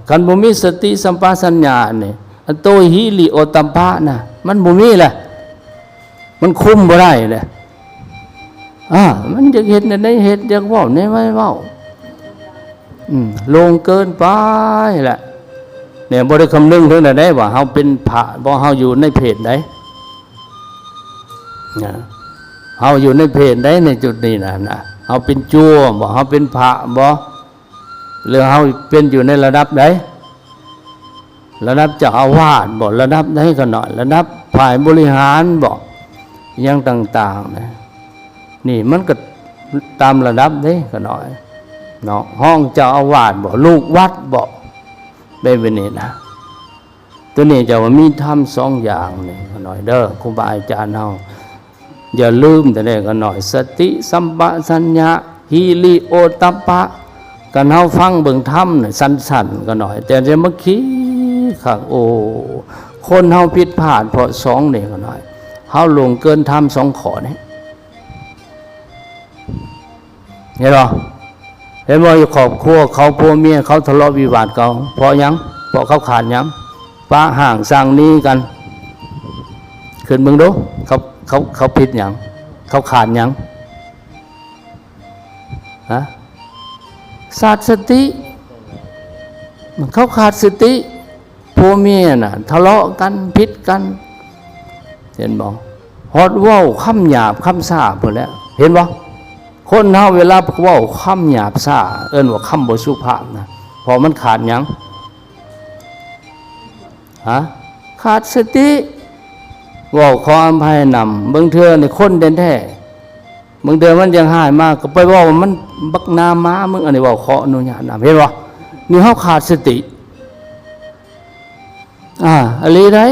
ຄັນບໍ່ມີສະຕິສຳປະສັນຍານີ້ ອັນໂຕຫິລິໂອດຕະປະນະ ມັນບໍ່ມີແຫຼະ ມັນຄຸມບໍ່ໄດ້ແຫຼະ. ອາ ມັນຢາກເຮັດແນວໃດເຮັດ ຢາກເວົ້າແນວໃດເວົ້າ ອືມ ລົງເກີນໄປແຫຼະ. ແມ່ນບໍ່ໄດ້ຄຳນຶງເຖິງໃດວ່າເຮົາເປັນພະ ບໍ່ ເຮົາຢູ່ໃນເພດໃດ ນະ ເຮົາຢູ່ໃນເພດໃດໃນຈຸດນີ້ນະ ນະ ເຮົາເປັນຈົວບໍ່ ເຮົາເປັນພະບໍ່ ຫຼືເຮົາເປັນຢູ່ໃນລະດັບໃດ? ລະດັບເຈົ້າອາວາດບໍ່? ລະດັບໃດກໍໜ້ອຍ? ລະດັບຝ່າຍບໍລິຫານບໍ່? ຫຍັງຕ່າງໆນະ ນີ້ມັນກໍຕາມລະດັບເດ້ກໍໜ້ອຍເນາະ ຮອງເຈົ້າອາວາດບໍ່? ລູກວັດບໍ່? ແບບນີ້ນະ. ຕົວນີ້ຈະວ່າມີທຳສອງຢ່າງນີ້ກໍໜ້ອຍເດີ ຄູບາອາຈານເຮົາ ຢ່າລືມແຕ່ໃດກໍໜ້ອຍ ສະຕິສຳປະສັນຍະ ຫິລິໂອດຕະປະ. ຄັນເຮົາຟັງເບິ່ງທຳນະ ສັ້ນໆກໍໜ້ອຍ ແຕ່ຈະມາຄິດຄັກ ໂອ້ ຄົນເຮົາຜິດພາດເພາະສອງນີ້ກໍໜ້ອຍ ເຮົາລ່ວງເກີນທຳສອງຂໍ້ນີ້. ເຫັນບໍ່? ເຫັນບໍ່? ຢູ່ຄອບຄົວເຂົາ ຜົວເມຍເຂົາທະເລາະວິວາດເຂົາ ເພາະຫຍັງ? ເພາະເຂົາຂາດຫຍັງ? ປະຮ້າງສ້າງໜີກັນ. ຄິດເບິ່ງດູ ເຂົາ ເຂົາ ເຂົາຜິດຫຍັງ? ເຂົາຂາດຫຍັງ? ຮະ? ຂາດສະຕິ. ເຂົາຂາດສະຕິ. ຜົວເມຍນະ ທະເລາະກັນ ຜິດກັນ ເຫັນບໍ່? ຮອດເວົ້າຄຳຫຍາບຄຳຊ້າພຸ້ນແຫຼະ ເຫັນບໍ່? ຄົນເຮົາເວລາເວົ້າຄຳຫຍາບຊ້າ ເອີ້ນວ່າຄຳບໍ່ສຸພາບນະ ເພາະມັນຂາດຫຍັງ? ຮະ? ຂາດສະຕິ. ເວົ້າຂໍອະໄພນຳ ບາງເທື່ອນີ້ຄົນແທ້ໆ ບາງເທື່ອມັນຢາກຮ້າຍມາ ກໍໄປເວົ້າວ່າມັນບັກໜ້າໝາມຶງ ອັນນີ້ເວົ້າຂໍອະນຸຍາດນຳ ເຫັນບໍ່? ນີ້ເຮົາຂາດສະຕິ. ອາ ອີ່ຫຼີໃດ໋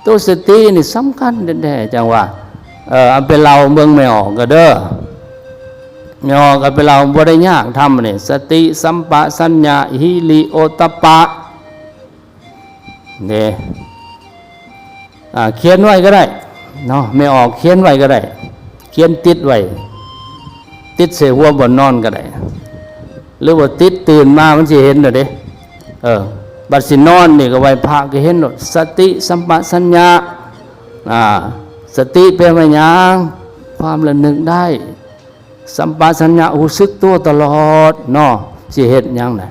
ໂຕສະຕິນີ້ສຳຄັນແທ້ໆ ຈັ່ງວ່າ ເອີ ເອົາໄປເລົ່າເບິ່ງແມ່ອອກກໍເດີ ແມ່ອອກກໍໄປເລົ່າ ບໍ່ໄດ້ຍາກທຳນີ້ ສະຕິສຳປະສັນຍາ ຫິລິໂອດຕະປະ ເດ້ ອ່າ ຂຽນໄວ້ກໍໄດ້ເນາະ ແມ່ອອກຂຽນໄວ້ກໍໄດ້ ຂຽນຕິດໄວ້ ຕິດໃສ່ຫົວບ່ອນນອນກໍໄດ້ ຫຼືວ່າຕິດຕື່ນມາມັນຊິເຫັນໂລດເດ້. ເອີ ບັດຊິນອນນີ້ກໍໄຫວ້ພະກໍເຫັນໂລດ ສະຕິສຳປະສັນຍາ ອ່າ ສະຕິແປວ່າຫຍັງ? ຄວາມລະນຶກໄດ້. ສຳປະສັນຍາ ຮູ້ສຶກຕົວຕະຫຼອດເນາະ ຊິເຮັດຫຍັງນະ.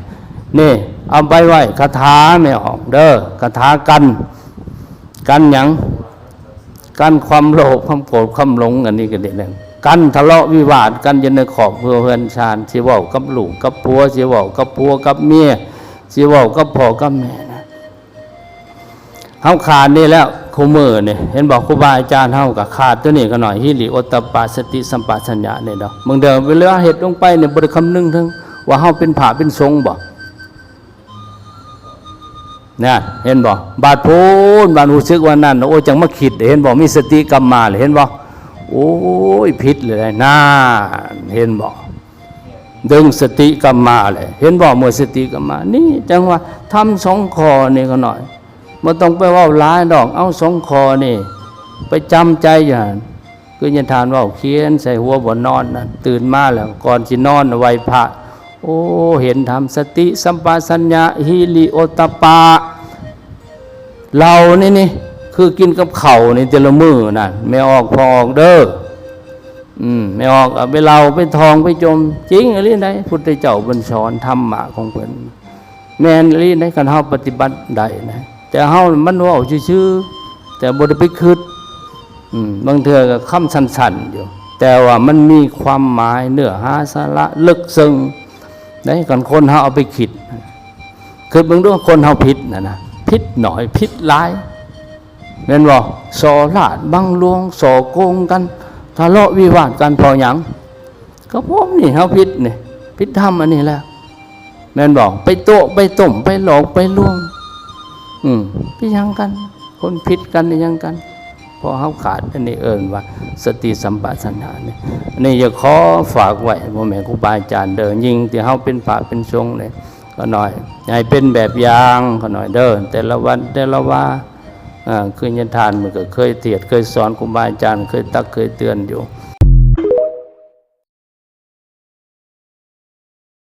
ນີ້ ເອົາໄປໄວ້ ຄາຖາແມ່ອອກເດີ ຄາຖາກັນ ກັນຫຍັງ? ກັນຄວາມໂລບ ຄວາມໂກດ ຄວາມຫຼົງ ອັນນີ້ກໍໄດ້ແລ້ວ ກັນທະເລາະວິວາດກັນຢູ່ໃນຄອບຄົວເຮືອນຊານ ຊິເວົ້າກັບລູກກັບຜົວ ຊິເວົ້າກັບຜົວກັບເມຍ ຊິເວົ້າກັບພໍ່ກັບແມ່ນະ. ເຮົາຂາດນີ້ແລ້ວ ຄູ່ມື້ນີ້ ເຫັນບໍ່? ຄູບາອາຈານເຮົາກໍຂາດຕົວນີ້ກໍໜ້ອຍ ຫິລິໂອດຕະປະ ສະຕິສຳປະສັນຍານີ້ດອກ. ບາງເທື່ອເວລາເຮັດລົງໄປນີ້ ບໍ່ໄດ້ຄຳນຶງເຖິງວ່າເຮົາເປັນພະເປັນສົງບໍ່? ນະ ເຫັນບໍ່? ບາດພຸ້ນ ບາດຮູ້ສຶກວ່ານັ້ນ ໂອ້ຍ ຈັ່ງມາຄິດ ເຫັນບໍ່? ມີສະຕິກັບມາແລ້ວ ເຫັນບໍ່? ໂອ້ຍ ຜິດແລ້ວ ນັ້ນ ເຫັນບໍ່? ດຶງສະຕິກັບມາແຫຼະ ເຫັນບໍ່? ເມື່ອສະຕິກັບມາ ນີ້ຈັ່ງວ່າທຳສອງຂໍ້ນີ້ກໍໜ້ອຍ ບໍ່ຕ້ອງໄປເວົ້າຫຼາຍດອກ ເອົາສອງຂໍ້ນີ້ໄປຈຳໃຈຢູ່ຫັ້ນ ຄືຍາທ່ານເວົ້າ ຂຽນໃສ່ຫົວບ່ອນນອນນະ ຕື່ນມາແລ້ວ ກ່ອນຊິນອນໄຫວ້ພະ ໂອ້ ເຫັນທຳ ສະຕິສຳປະສັນຍາ ຫິລິໂອດຕະປະ ເຫຼົ້ານີ້ນີ້ ຄືກິນກັບເຂົ້ານີ້ແຕ່ລະມື້ນັ້ນ ແມ່ອອກ ພໍ່ອອກເດີ. ອືມ ແມ່ອອກເອົາໄປເລົ່າໄປທ່ອງໄປຈົ່ມ ຈິງອີ່ຫຼີໃດ໋ ພຸດທະເຈົ້າເພິ່ນສອນທຳມະຂອງເພິ່ນ ແມ່ນອີ່ຫຼີໃດ໋ ຄັນເຮົາປະຕິບັດໄດ້ນະ ແຕ່ເຮົາມັນເວົ້າຊື່ໆ ແຕ່ບໍ່ໄດ້ໄປຄິດ ອືມ ບາງເທື່ອກໍຄຳສັ້ນໆຢູ່ ແຕ່ວ່າມັນມີຄວາມໝາຍເນື້ອຫາສາລະເລິກເຊິ່ງໃດ໋ ຄັນຄົນເຮົາເອົາໄປຄິດ ຄິດເບິ່ງດູ ຄົນເຮົາຜິດນະນະ ຜິດໜ້ອຍຜິດຫຼາຍ ແມ່ນບໍ່? ສໍ້ລາດບັງຫຼວງ ສໍ້ໂກງກັນ ທະເລາະວິວາດກັນເພາະຫຍັງ? ກໍເພາະນີ້ເຮົາຜິດນີ້ ຜິດທຳອັນນີ້ແຫຼະ ແມ່ນບໍ່? ໄປໂຕະໄປຕົ້ມ ໄປຫຼອກໄປລວງ ອືມ ໄປຫຍັງກັນ ຄົນຜິດກັນອີຫຍັງກັນ ເພາະເຮົາຂາດ ອັນນີ້ເອີ້ນວ່າສະຕິສຳປະສັນຍານີ້ ອັນນີ້ຢາກຂໍຝາກໄວ້ ພໍ່ແມ່ຄູບາອາຈານເດີ ຍິ່ງທີ່ເຮົາເປັນພະເປັນສົງນີ້ ຂ້ານ້ອຍ ໃຫ້ເປັນແບບຢ່າງຂ້ານ້ອຍເດີ ແຕ່ລະວັນແຕ່ລະວາ ເອີ ຄືຍາທ່ານເພິ່ນກໍເຄີຍເທດເຄີຍສອນ ຄູບາອາຈານເຄີຍຕັກເຄີຍເຕືອນຢູ່